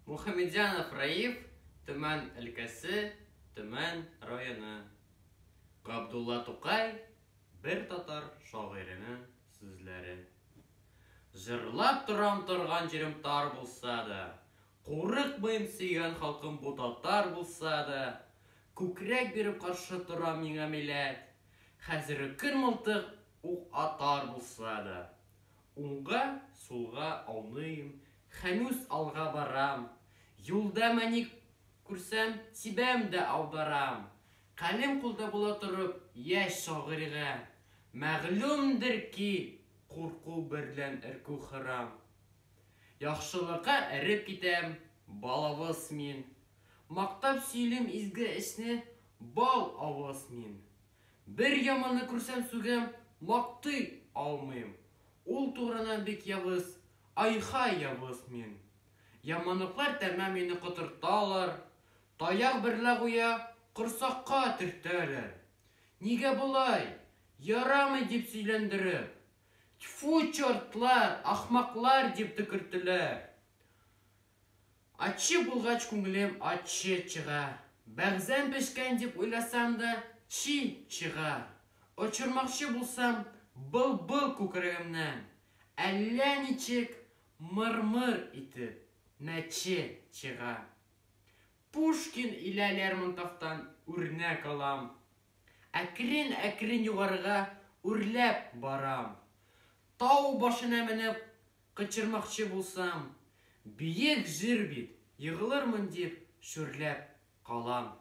Мухаметзянов Раиф, Төмән өлкәсе, Төмән районы. Габдулла Тукай, бер татар шагыйренең сүзләре. Җырлап торам торган җирем тар булса да, Курыкмыйм сөйгән халкым бу татар булса да, Күкрәк биреп каршы тора миңа милләт, Хәзерге көн мылтык ук атар булса да. Уңга, сулга ауныйм, хәнүз алга барам, Юлда мәни күрсәм, тибәм дә аударам. Калем кулда була торып, яшь шагыйрьгә, Мәгълүмдер ки, курку берлән өркү хәрам. Яхшылыкка эреп китәм, балавыз мин. Мактап сөйлим изге эшне, бал авыз мин. Бер яманны күрсәм сүгәм, мактый алмыйм. Ул тугрыннан бик явыз, ай-һай явыз мин. Яманлыклар тәмам мине котырталар, Таяк берлә гүя корсакка төртәләр. Нигә болай, ярамый дип сөйләндереп, Тьфу, чортлар, ахмаклар дип төкертеләр. Ачы булгач күңелем ачы чыга. Бәгъзән пешкән дип уйласам да, чи чыга. Очырмакчы булсам, былбыл күкрәгемнән, әллә ничек мыр-мыр итеп, мәче чыга. Пушкин илә Лермонтовтан үрнәк алам. Әкрен-әкрен югарыга үрләп барам. Тау башына менеп кычырмакчы булсам, биек җир бит, егылырмын дип шүрләп калам.